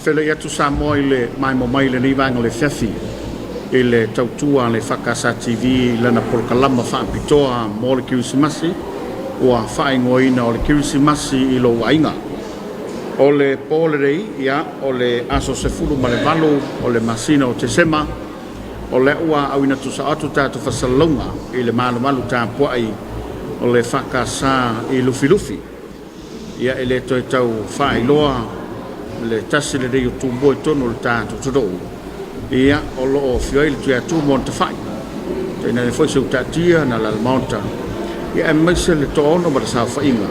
Faafeiloai atu Samoa i le maimoa mai i lenei vaega o le afiafi i le tautua a le EFKS TV i lana polokalama faapitoa mo le Kerisimasi ua faaigoaina o le Kerisimasi i lou aiga. O le po lenei, ia, o le aso 18 o le masina o Tesema, o lea ua auina atu atu tatou faasalasalauga i le malumalu tapuai o le EFKS i Lufilufi. Ia e le toe tau faailoa le tasi lenei o tumua i totonu o le tatou atunuu, ia o lo o afio ai le Tuiatua ma ona tafai, tainane foi se utaatia na alala maota, ia aemaise le toaono ma le saofaiga.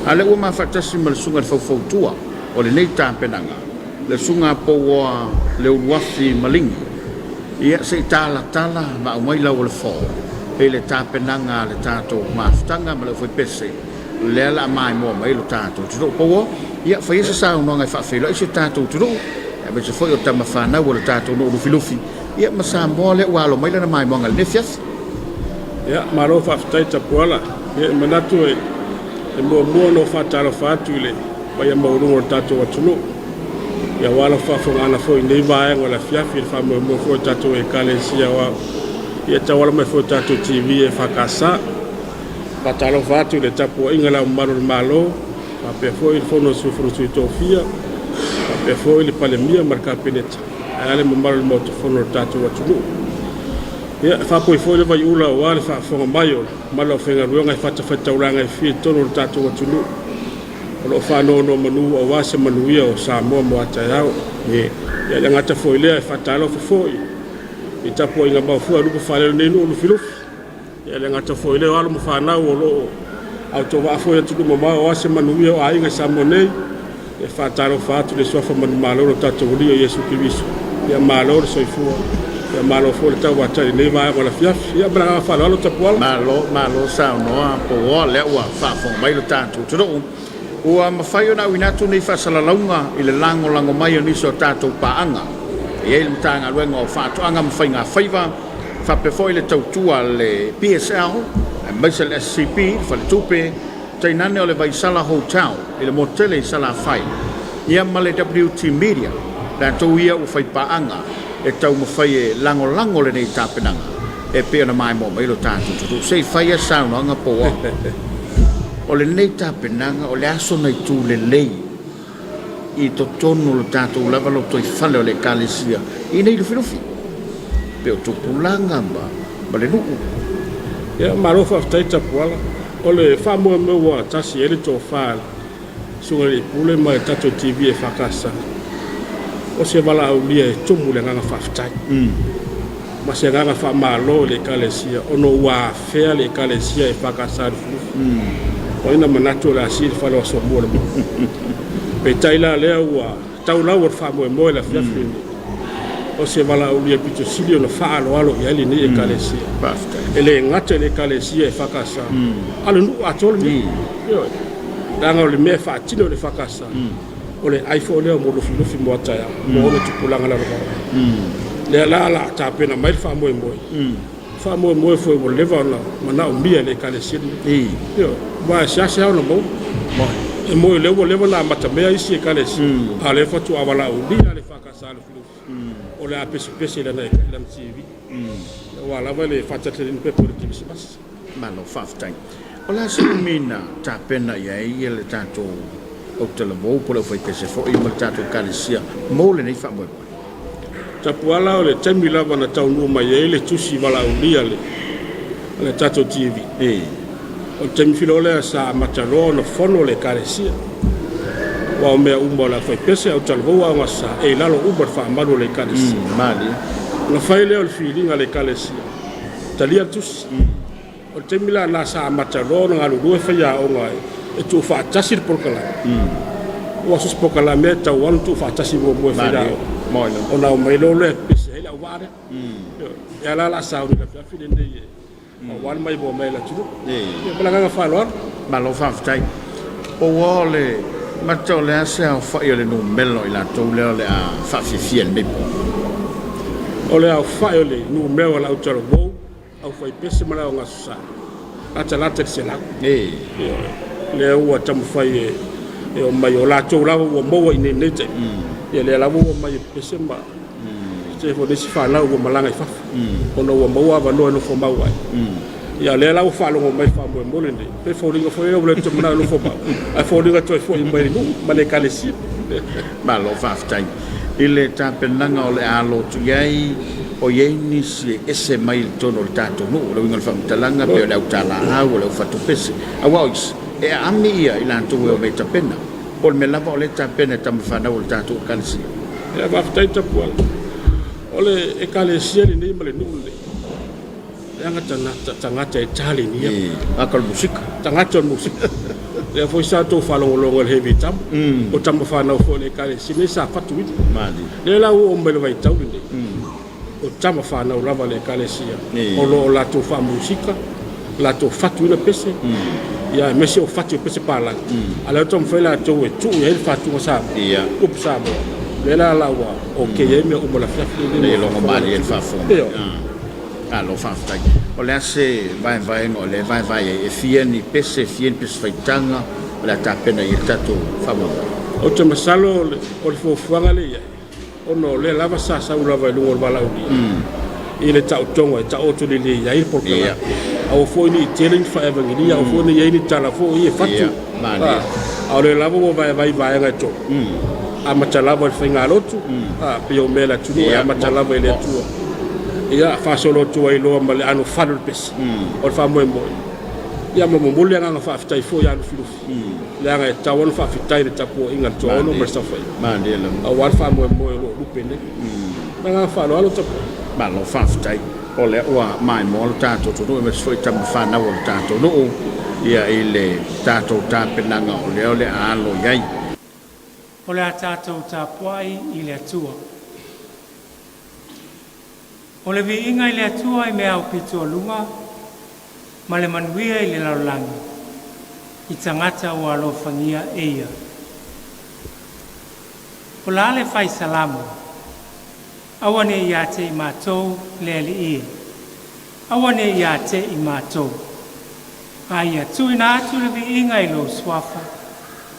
A o lea ua ma faatasi ma le susuga i le Faufautua o lenei tapenaga, le susuga Pouoa Leuluafi Maligi. Ia se i talatala ma aumai lau o le fo i le tapenaga a le tatou mafutaga ma le aufaipese lea la maimoa mai lo tatou atunuu. Pouoa, ia faia se saunoaga e faafeiloai si o tatou atunuu, aemaise foi o tama fanau o le tatou nuu Lufilufi, ia ma Samoa lea ua alo mai lana maimoaga i lenei afiafi. Ia, malo faafetai Tapuala. Ia, e manatu e muamua ona ou faatalofa atu i le paia maualuga o le tatou atunuu, ia aua lau faafofogaaga foi i lenei vaega o le afiafi, i le faamoemoe foi o tatou Ekalesia Aoao, ia e tauala mai foi i tatou TV EFKS. Faatalofa atu i le tapuaiga i Le Ao Mamalu o le Malo, faapea foi le Fono a Sui Fono Sui Tofia, faapea foi le Palemia ma le Kapeneta, ae a le mamalu o le Maota Fono o le tatou atunuu. Ia, e faapoi foi le vaiula aua le faafofoga mai o le mamalu o le aufaigaluega i fatafaitaulaga e fia i totonu o le tatou atunuu, o lo o faanonomanu aua se manuia o Samoa mo a taeao. Ia, e le gata foi i lea, e faatalofa foi i tapuaiga mau foi a lupe faalele o lenei nuu Lufilufi. E le gata foi i lea o alo ma fanau o lo o autovaa foi i atunuu mamao aua se manuia o aiga i Samoa nei. E faatalofa atu i le suafa manumalo o lo tatou Alii o Iesu Keriso. Ia malo le soifua, ia malo foi le tauatai i lenei vaega o le afiafi. Ia ma le agaga faaaloalo Tapuala. Malo, malo saunoa Pouoa, lea ua faafofoga mai lo tatou atunuu. Ua mafai ona auina atu nei faasalalauga i le lagolago mai o nisi o tatou paaga. E i ai le Matagaluega o Faatoaga ma Faiga Faiva, faapea foi le tautua a le PSL, aemaise le SCP, le Faletupe, tainane o le Vaisala Hotel i le motu tele i Salafai, ia ma le WT Media, latou ia ua fai paaga e taumafai e lagolago lenei tapenaga e pei ona maimoa mai lo tatou atunuu. Se i fai lava se saunoaga po o o lenei tapenaga o le aso na itu lelei i totonu o le tatou lava lotoifale o le Ekalesia i inei Lufilufi, pei o tupulaga ma le nuu. Ia, malo faafetai Tapuala. O le faamoemoe ua tasi ai le tofa a le Susuga i le Pule ma le tatou TV EFKS, o se valaaulia e tumu le agaga faafetai ma se agaga faamalo i le Ekalesia ona ua afea le Ekalesia EFKS Lufilufi. O ai na manatu o le a sii le fale o Asomua le motu. Peitai la lea ua tau lau o le faamoemoe i le afiafi lenei, o se valaaulia pito sili ona faaaloalo i ai lenei Ekalesia. E le gata i le Ekalesia EFKS, a o le nuu atoa lenei. Ioe. Leaga o le mea e faatino e le EFKS, o le ai foi lea mo Lufilufi mo a taeao, mo ona tupulaga lalovaoa. Lea la o le a tapena mai le faamoemoe, faamoemoe foi ua leva ona manaomia e le Ekalesia lenei. Ioe, aua e seasea ona maua. E moni o lea ua leva ona amatamea isi Ekalesia, a o lea faatoa valaaulia le EFKS a Lufilufi, o le a pesepese i lana TV, aua lava le faataitaiga pepa o le Kerisimasi. Malo faafetai. O le a se umi na tapena i ai le tatou autalavou po o le aufaipese foi ma le tatou Ekalesia mo lenei faamoemoe? Tapuala o le taimi lava na taunuu mai ai le tusi valaaulia a le tatou TV. O le taimi filoa lea sa amata loa ona fono le Ekalesia. Aua o mea uma o le aufaipese, autalavou, aoga sa, e i lalo uma o le faamalu o le Ekalesia. Ona fai lea o le filiga a le Ekalesia, talia le tusi. O le taimi la lena sa amata loa ona galulue faiaoga e tuufaatasi le polokalame. Ua so o se polokalame e tatau lava ona tuufaatasi muamua e faiaoga ona aumai loa lea e pese ai le auvaa lea. Lea la o le a sauni i le afiafi lenei aua le maimoa mai a le atunuu. Ia ma le agaga faaaloalo. Malo faafetai. Ua o le mata o le a se aofai o le numera o i latou lea o le a faafiafia i lenei po? O le aofai o le numera o le autalavou, aufaipese ma le aogasusa, latalata i le 100. Ioe. Lea ua taumafai e omai, o latou lava ua maua i nei taimi. Ia lea lava ua omai e pepese ma tele foi nisi fanau ua malaga i fafo ona ua maua avanoa e nofo mau ai. Ia lea la ua faalogo mai i le faamoemoe lenei, pei foliga foi lea ua le toe manao e nofo mau, ae foliga toe foi mai i le nuu ma le ekalesia. Malo faafetai i le tapenaga o le a alo atu i ai, o i ai nisi e ese mai i totonu o le tatou nuu, le uiga o le faamatalaga pei o le autalaau, o le aufatupese, aua o isi e aami ia i latou e omai e tapena. Po o le mea lava o lea e tapena e tama fanau o le tatou ekalesia. Ia faafetai Tapuala. O le ekalesia lenei ma le nuu lenei, leaga tagata e talenia. Tagata o le musika. Tagata o le musika. Lea foi sa outou faalogologo i le heavy tama. O tama fanau foi o le ekalesia lenei sa fatuina. Lea la ua oo mai i le vaitau lenei, o tama fanau lava a le Ekalesia o lo o latou faamusika, latou fatuina pese, ia aemaise o fati o pese palagi, a o lea ua taumafai latou e tuu i ai le fatuga Samoa, upu Samoa. O lea la la ua okay ai mea uma i le afiafi lenei. E logo malie le faafofoga mai. Malo faafetai. O le a se vaevaega o lea e vaevae ai? E fia ni pese, e fia ni pese faitaga o le a tapena i ai le tatou faamoemoe? Ou te masalo o le fuafuaga lea e i ai, ona o lea lava sa sau lava i luga o le valaaulia i le taotoga e taoto lelei ai le polokalame. Aua foi ne i tele ni faaevagelia, aua foi ne i i ai ni tala foi ia e fatu. A o lea lava ua vaevae i vaega e tolu, amata lava i le faigalotu, pei o mea a le atunuu e amata lava i le Atua, ia faasolo atu ai loa ma le anofale o le pese, o le faamoemoe. Ia ma momoli le agaga faafetai foi ia Lufilufi. Leaga e tatau ona faafetai i le tapuaiga a le Toaono ma le Saofaiga aua le faamoemoe o lo o lupe nei. Ma le agaga faaaloalo Tapuai. Malo faafetai. O lea ua maimoa lo tatou atunuu aemaise foi tama fanau o le tatou nuu ia i le tatou tapenaga o lea o le a alo i ai. O le a tatou tapuai i le Atua. O le viiga i le Atua i mea aupito luga ma le manuia i le lalolagi i tagata ua alofagia e ia. O la le fai Salamo, aua ne i ia te i matou le Alii e, aua ne i ia te i matou, a ia tuuina atu le viiga i lou suafa,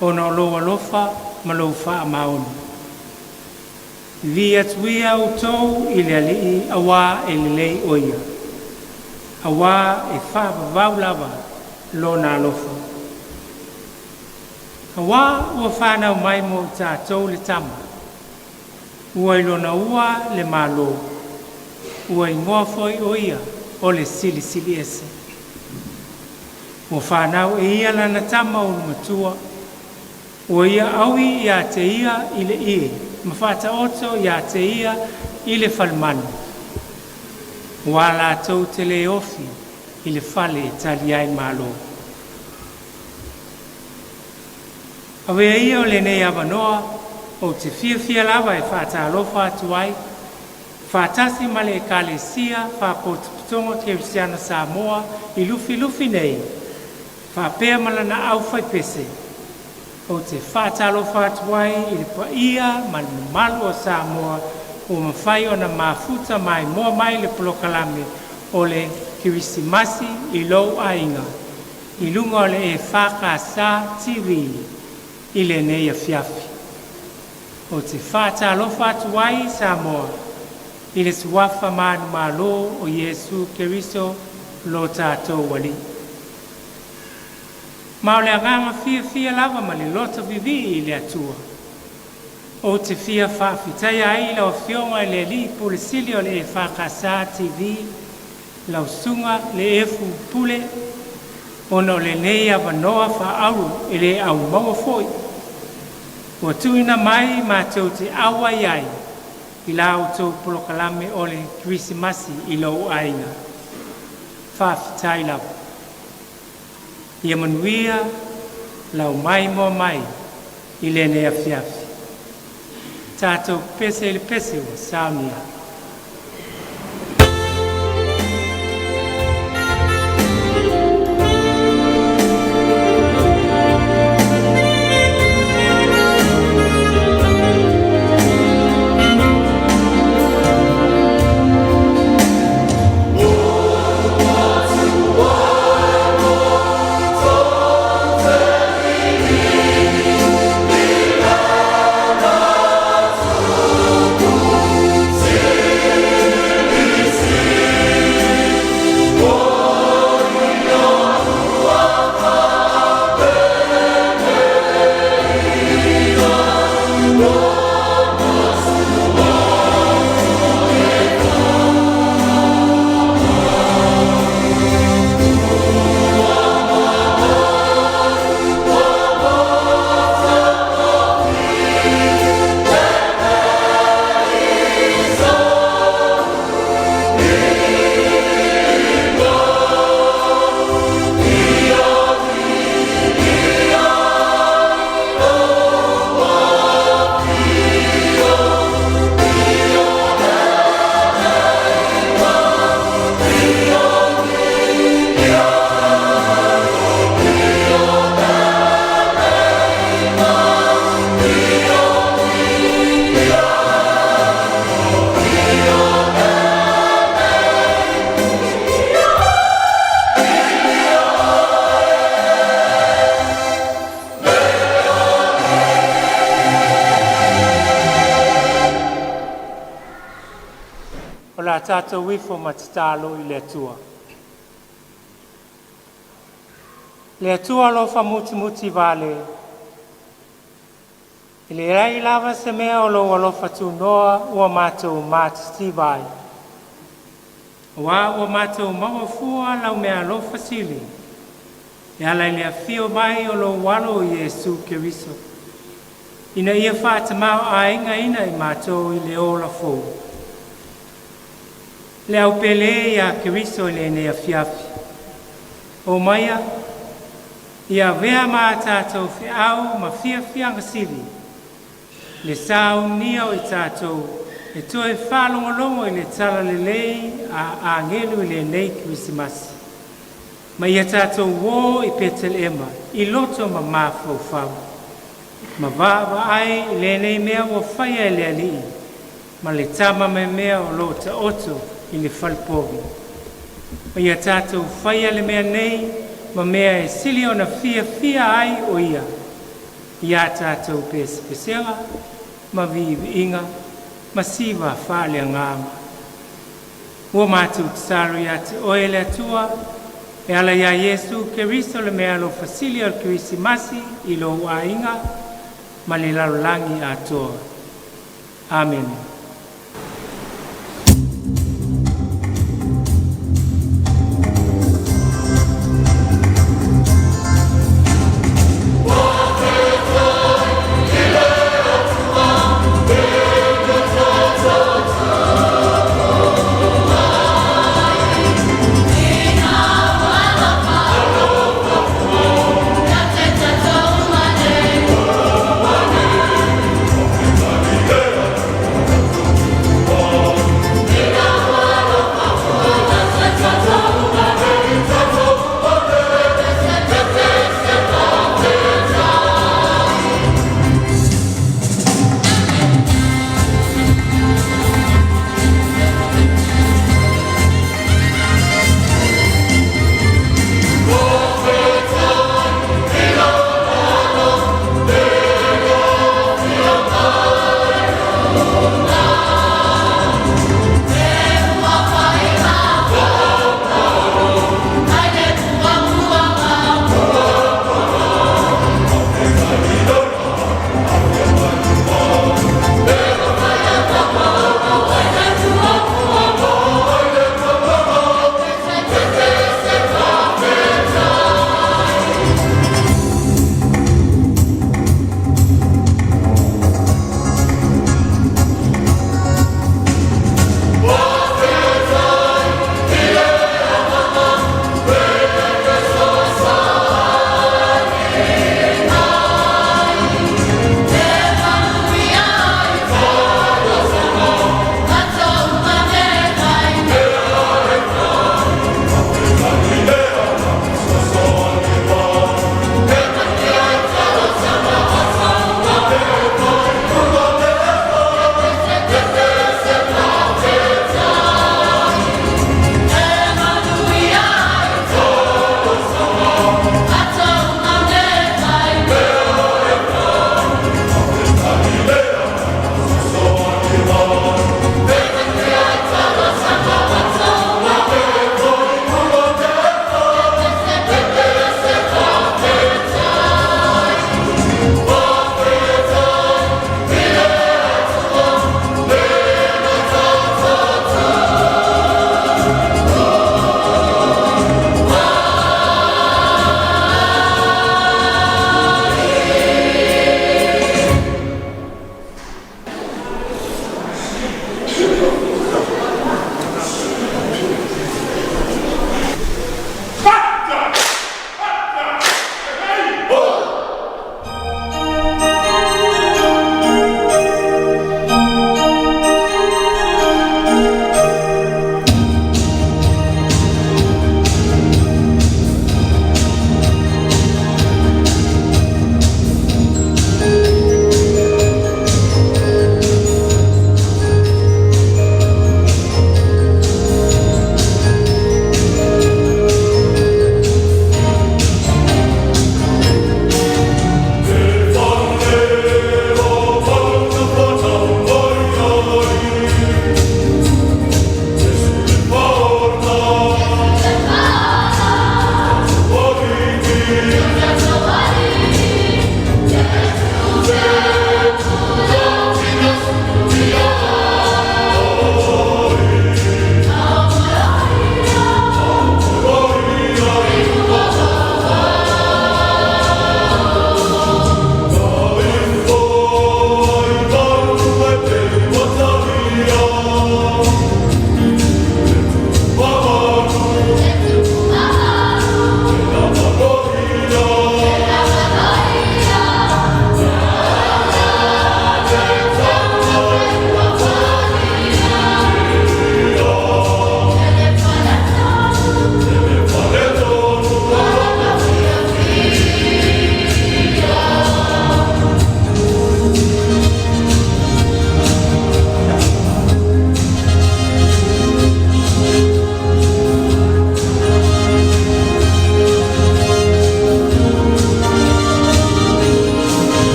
ona o lou alofa ma lou faamaoni. Vivii atu ia outou i le Alii auā e lelei o ia, auā e faavavau lava lona alofa. Auā ua fanau mai mo i tatou le tama, ua i lona ua le Malo, ua igoa foi o ia o le Silisili Ese. Ua fanau e ia lana tama ulumatua, Ua ia aui ia te ia i le ie ma faataoto ia te ia i le falemanu, aua latou te le ofi i le fale e tali ai malo. Avea ia o lenei avanoa ou te fiafia lava e faatalofa atu ai, faatasi ma le Ekalesia Faapotopotoga Kerisiano Samoa i Lufilufi nei, faapea ma lana aufaipese, ou te faatalofa atu ai i le paia ma le mamalu o Samoa ua mafai ona mafuta maimoa mai le polokalame o le Kerisimasi i lou aiga i luga o le EFKS TV i lenei afiafi. Ou te faatalofa atu ai Samoa i le suafa manumalo o Iesu Keriso lo tatou Alii. Ma o le agaga fiafia lava ma le loto vivii i le Atua, ou te fia faafetaia ai lau Afioga i le Alii Pule Sili o le EFKS TV, lau Susuga Leefu Pule, ona o lenei avanoa faaauro e le aumaua foi, ua tuuina mai matou te auai ai i la outou polokalame o le Kerisimasi i lou aiga. Faafetai lava. Ia manuia lau maimoa mai i lenei afiafi. Tatou pese i le pese ua saunia. tatou ifo ma tatalo i le Atua. Le Atua alofa mutimuti vale, e leai lava se mea o lou alofa tunoa ua matou matitiva ai. Auā ua matou maua fua lau meaalofa sili e ala i le afio mai o lou Alo o Iesu Keriso, ina ia faatamāo'aigaina i matou i le ola fou. Le au pele ia Keriso i lenei afiafi, omaia, ia avea ma a tatou feau ma fiafiaga sili, le saunia o i tatou e toe faalogologo i le talalelei a agelu i lenei Kerisimasi, ma ia tatou o i Petelema i loto ma mafaufau, ma vaavaai i lenei mea ua faia e le Alii ma le Tama meamea o loo taoto i le falepovi. Ma ia tatou faia le mea nei ma mea e sili ona fiafia ai o Ia, ia tatou pesepesega ma viiviiga ma siva faaleagaga. Ua matou tatalo ia te Oe le Atua, e ala ia Iesu Keriso le meaalofa sili o le Kerisimasi i lou aiga ma le lalolagi atoa. Amene.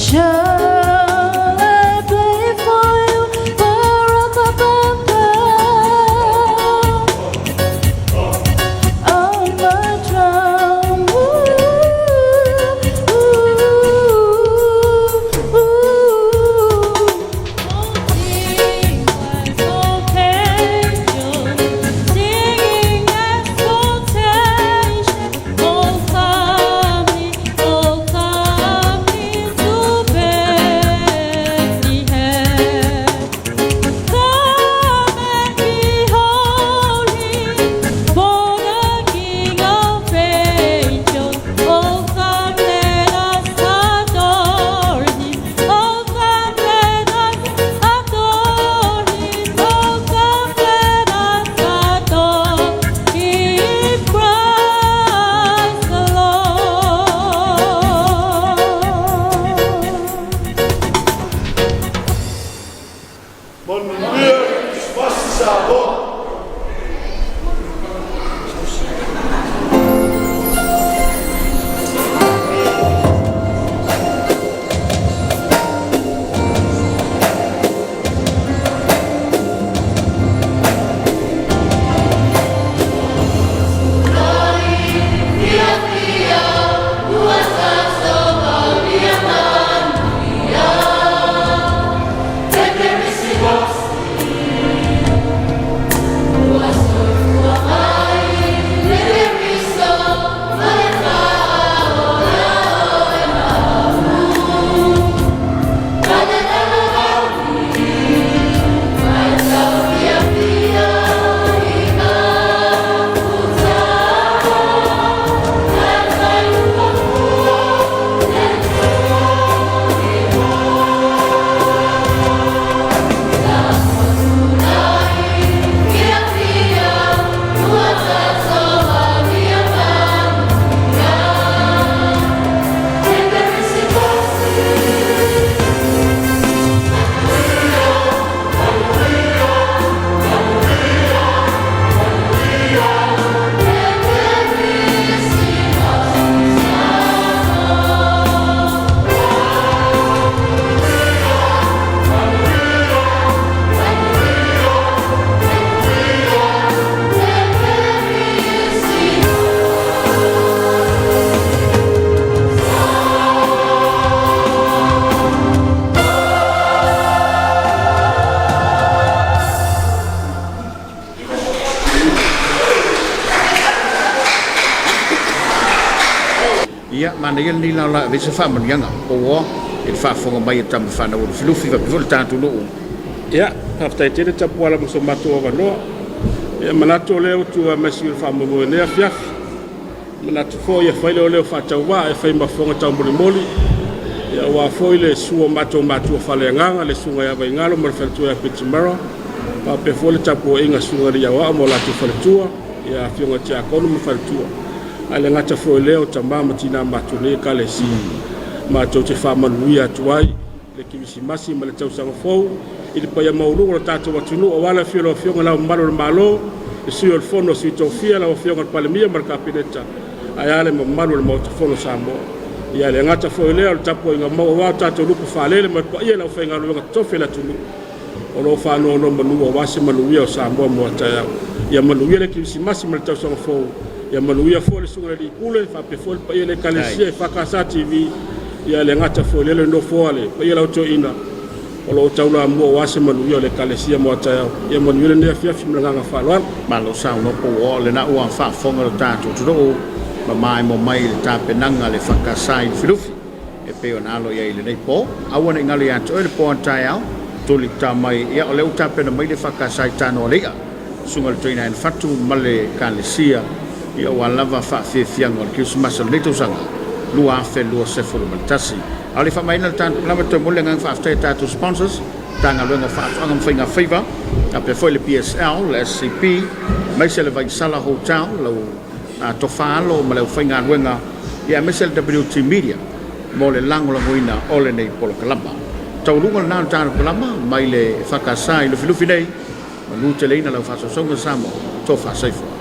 Shall I play for you? Ba-ra-ba-ba-ba. On my drum. Ooh, ooh, ooh. Manuia le Kerisimasi Samoa! Ia, manaia lenei laolao e ave ai se faamanuiaga o i le faafofoga mai a tama fanau a Lufilufi faapea foi le tatou nuu. Ia, faafetai tele Tapuala mo so matou avanoa. Ia, manatu o lea ua tu mai i le faamoemoe i lenei afiafi. Manatu foi e fai lea o leo faatauvaa e fai ma fofoga taumolimoli ia aua foi le susu o matou matua faaleagaga, le susuga ia Vaigalo ma le faletua ia Petimara, faapea foi le tapuaiga a susuga i alii aoao ma o latou faletua, ia afioga Tiakono ma faletua, ae le gata foi i lea o tama ma tina matutua o lenei Ekalesia. Matou te faamanuia atu ai le Kerisimasi ma le tausaga fou i le paia maualuga o le tatou atunuu aua le afio o lau Afioga i Le Ao Mamalu o le Malo, le Sui o le Fono a Sui Tofia, lau Afioga i le Palemia ma le Kapeneta, ae a le mamalu o le Maota Fono o Samoa. Ia le gata foi i lea o le tapuaiga mau aua o tatou lupe faalele ma le paia i le aufaigaluega totofi a le atunuu o lo o faanonomanu aua se manuia o Samoa mo a taeao. Ia manuia le Kerisimasi ma le tausaga fou, ia manuia foi le susuga i le Alii Pule faapea foi le paia i le Ekalesia EFKS TV, ia le gata foi i lea le nofo a le paia o le Au Toeaina o lo o taulamua aua se manuia o le Ekalesia mo a taeao. Ia manuia lenei afiafi ma le agaga faaaloalo. Malo saunoa po ua oo lena ua faafofoga lo tatou atunuu ma maemo mai i le tapenaga a le EFKS i Lufilufi e pei ona alo i ai i lenei po. Aua ne i galo ia te oe le po a taeao, tuli ta mai, ia o lea ua tapena mai le EFKS i Tanoa o le I'a, susuga i le Toeaina Fatu ma le Ekalesia, ia ua lava faafiafiaga o le Kerisimasi o lenei tausaga 2021. A o le faamaeaina le tatou lava, toe momoli le agaga faafetai i tatou sponsors, Matagaluega o Faatoaga ma Faiga Faiva, faapea foi le PSL, le SCP, aemaise le Vaisala Hotel, lau tofa alo ma le aufaigaluega, ia aemaise le WT Media mo le lagolagoina o lenei polokalama. Taualuga lena o le tatou polokalama mai le EFKS i Lufilufi nei, manuteleina lau faasausauga Samoa, tofa soifua.